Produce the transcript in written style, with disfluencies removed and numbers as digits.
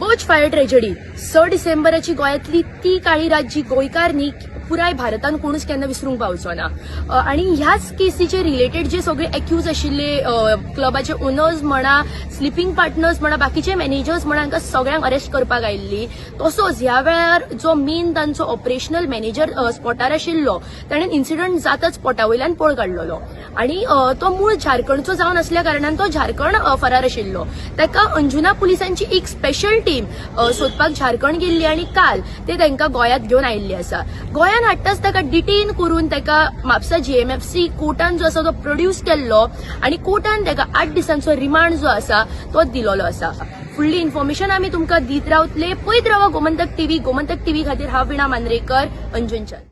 बर्च fire tragedy, 6 डिसेंबराची गोंयांतली ती काळी रात जी गोंयकार न्ही, पुराय भारतान कोणूच केन्ना विसरूंक पावचो ना. आणि ह्याच केसीचे रिलेटेड जे सगळे एक्यूज आशिल्ले, क्लबाचे ओनर्स म्हणा, स्लिपिंग पार्टनर्स म्हणा, बाकीचे मॅनेजर्स म्हणा, हांकां सगळ्यांक अरेस्ट करपाक आयिल्ली. तसोच ह्या वेळार जो मेन तांचो ऑपरेशनल मॅनेजर स्पॉटार आशिल्लो, ताणें इन्सिडंट जाताच स्पॉटा वयल्यान पळ काडलेलो आणि तो मूळ झारखंडचो जावन असल्या कारणान तो झारखंड फरार आशिल्लो. ताका अंजुना पुलिसांची एक स्पेशल टीम सोदपाक झारखंड गेल्ली आणि काल ते तांकां गोंयांत घेवन आयिल्ले आसा. गोंयांत हाडटाच ताका डिटेन करून ताका म्हापसा जीएमएफसी कोर्टान जो आसा तो प्रोड्यूस केल्लो आणि कोर्टान ताका 8 दिसांचो रिमांड जो आसा तो दिलोलो आसा. फुडली इन्फॉर्मेशन आमी तुमकां दीत रावतले. पळयत रावा गोमंतक टीव्ही. गोमंतक टीव्ही खातीर हांव विणा मांद्रेकर, अंजुनच्यान.